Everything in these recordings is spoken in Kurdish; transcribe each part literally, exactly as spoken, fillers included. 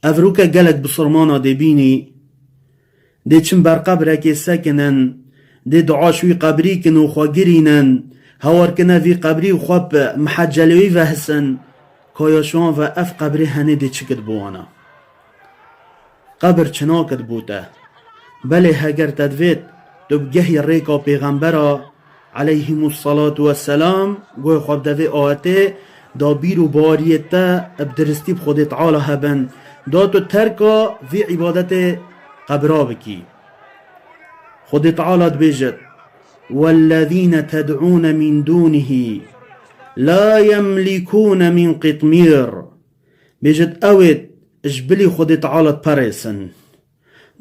Evroke gelek bisilmana dê bînî, dê çin ber qebrekê sekinin, dê dua ji wî qebrî kin û xwe girînin, hewar kine vî qebrî û xwe bi mihecelê wî ve hisin, ka ya ji wan ve ev qebrê henê dê çi kit bi wana. Qebir çi nakit bo te? Belê heger te divêt, tu bi gehî rêka pêxembera, aleyhimus salatu vesselam, guhê xwe bi devê awetê, da bîr û bawariyê te bi diristî bi Xwedê Teala hebin, da tu terka vî îbadetê qebra bikî. Xwedê Teala dibêjit, "Wellezîne ted'ûne min dûnihî la yemlikûne min qitmîr." Bêjit, ewêt ji bilî Xwedê Teala diperêsin.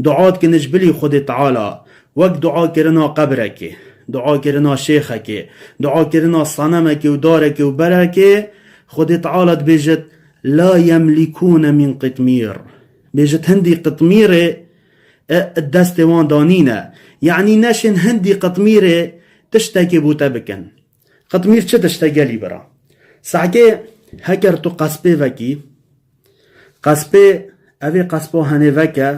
Dua dikin ji bilî Xwedê Teala, wek dua kirina qebrekê, dua kirina şêxekê, dua kirina senemekê û darekê û berekê, Xwedê Teala dibêjit, "La yemlikûne min qitmîr." Bêjit hindî qitmîrê, e, destê wan da nîne. Yanî neşên hindî qitmîrê tiştekê bo te bikin. Qitmîr çi tişt e gelî bira? Sehkê heker tu qespê vekî, qespê, evê qespa henê veke,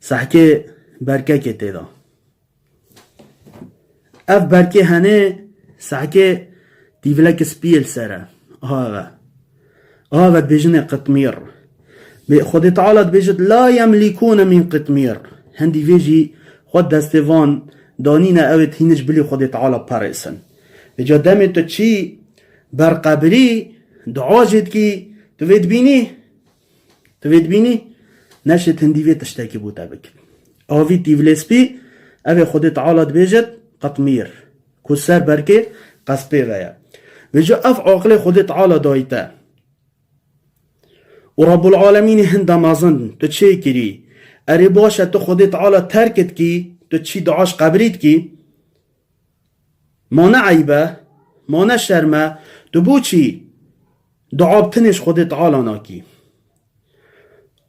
sehkê berkekê tê de. Ev berkê henê, sehkê tîvilek spî ye li ser e. Aha ev e. Aha ev e dibêjinê qitmîr. Bê Xwedê Teala dibêjit, "La yemlikûne min qitmîr." Hindî vê jî xwe destê van danîne, ew ê hîn ji bilî Xwedê Teala perêsin. Vêca demê tu çî ber qebrî, dua jê dikî, tu vê dibînî? Tu vê dibînî? Neşêt hindî vê tiştekî bo te bikin. Avî tîvilê spî, ev ê Xwedê Teala dibêjit, qitmîr. Ku ser berkê qespê ve ye. Vêca ev aqilê Xwedê Teala dayî te. Û Rabbul Alemînê hinda mezin tu çê kirî. Erê baş e, tu Xwedê Teala terk dikî, tu çî dua ji qebrî dikî. Ma ne eyb e, ma ne şerm e, tu bo çî dua bi tinê ji Xwedê Teala nakî?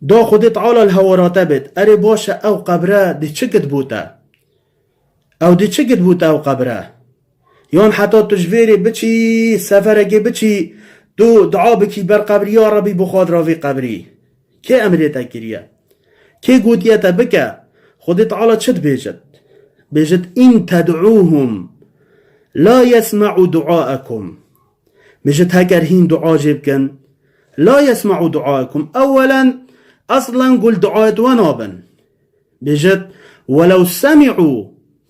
Da Xwedê Teala li hewara te bêt, erê baş e, ew qebre dê çi kit bo te? Ew dê çi kit bo te ew qebre? Yan heta tu ji vêrê biçî, seferekê biçî, tu dua bikî ber qebrî, ya Rebî, bi xwe dira vî qebrî. Kê emrê te kiriye? Kê gotiye te bike? Xwedê Teala çi dibêjit? Bêjit, "In ted'ûhum la yesme'u du'aekum." Bêjit, heker hîn dua jê bikin. "La yesme'u du'aekum." Ewelen, eslen gul duayet we nabin. Bêjit, "Welew semi'û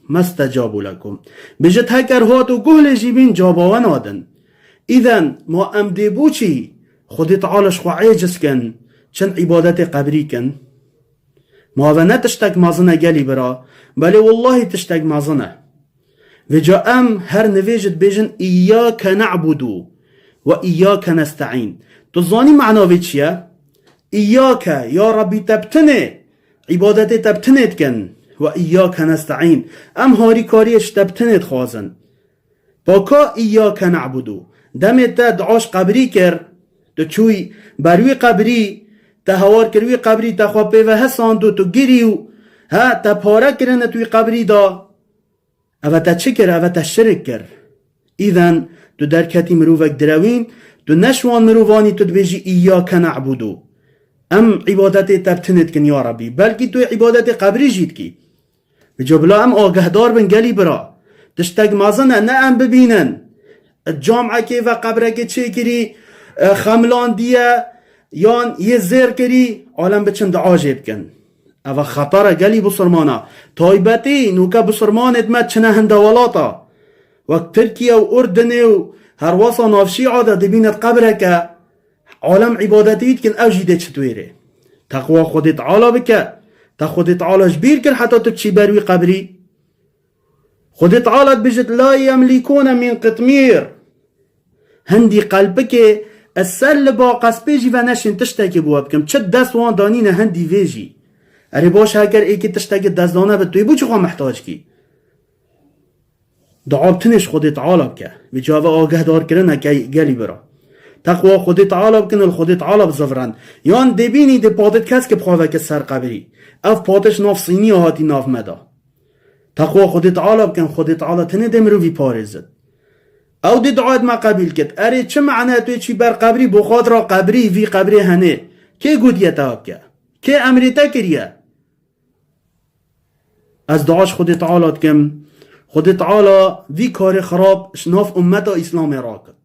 mestecabu lekum." Bêjit, heker hat û guh lê jî bîn, caba we nadin. Îden, ma em dê bo çî Xwedê Teala ji xwe êciz kin, çin îbadetê qebrî kin? Ma eve ne tiştek mezin e gelî bira? Belê wellahî tiştek mezin e. Vêca em her nivê jî dibêjin, "Îyyake ne'budu ve îyyake nesta'în." Tu zanî mana vê çi ye? "Îyyake, ya Rebbî, te bi tinê, îbadetê te bi tinê dikin. Ve îyyake nesta'în. Em harîkariyê ji te bi tinê dixwazin." Paka "Îyyake ne'budu." Demê te dua ji qebrî kir, tu çûyî ber wî qebrî, te hewar kir wî qebrî, te xwe pê ve hesand û tu girî û he, te pare kirin di wî qebrî de. Eve te çi kir? Eve te şirik kir. Îden tu derketî mirovek direwîn, tu ne ji wan mirovanî tu dibêjî, "Îyyake ne'budu." Em îbadetê te bi tinê dikin ya Rebbî. Belkî tu yê îbadetê qebrî jî dikî. Vêca bila em agehdar bin gelî bira. Tiştek mezin e, ne em bibînin. Camekê ve qebrekê çêkirî, e, xemlandiye, yan yê zêr kirî, alem biçin dua jê bikin. Eva xeter e gelî bisilmana. Taybetî nûke bisilmanêd me çine hinde welata. Wek Tirkiye û Urdinê û herwasa navşî'a de dibînit qebreke. Alem îbadetê wî dikin, ew jî dê çi wêrê. Teqwa Xwedê Teala bike. Te Xwedê Teala ji bîr kir heta tu çî ber wî qebrî. Xwedê Teala dibêjit, "La yemlîkûne min qitmîr." Hindî qelpikê ez ser li ba qespê jî ve neşên tiştekê bi we bikim. Çi dest wan danîne hindî vê jî. Erê baş, heger êkê tiştekê dest dane bi, tu yê bo çi xwe mihtac kî? Dua bi tinê ji Xwedê Teala bike. Vê çav e agehdarkirineke gelî bira. Teqwa Xwedê Teala bikin, li Xwedê Teala bizivirin. Yan dê bînî dê patit kesk bi xwe veke ser qebirî. Ev patiş nav sîniya hatî nav me de. Teqwa Xwedê Teala bikin, Xwedê Teala tenê dê mirovî parêzit. Ew dê duayet me qebîl kit. Erê çi mane tu yê çî ber qebirî, bo xwe dira qebirî, vî qebirê henê. Kê gotiye te bike? Kê emrê te kiriye? Ez dua ji Xwedê Teala dikim. Xwedê Teala vî karê xirab ji nav ummeta Îslamê rakit.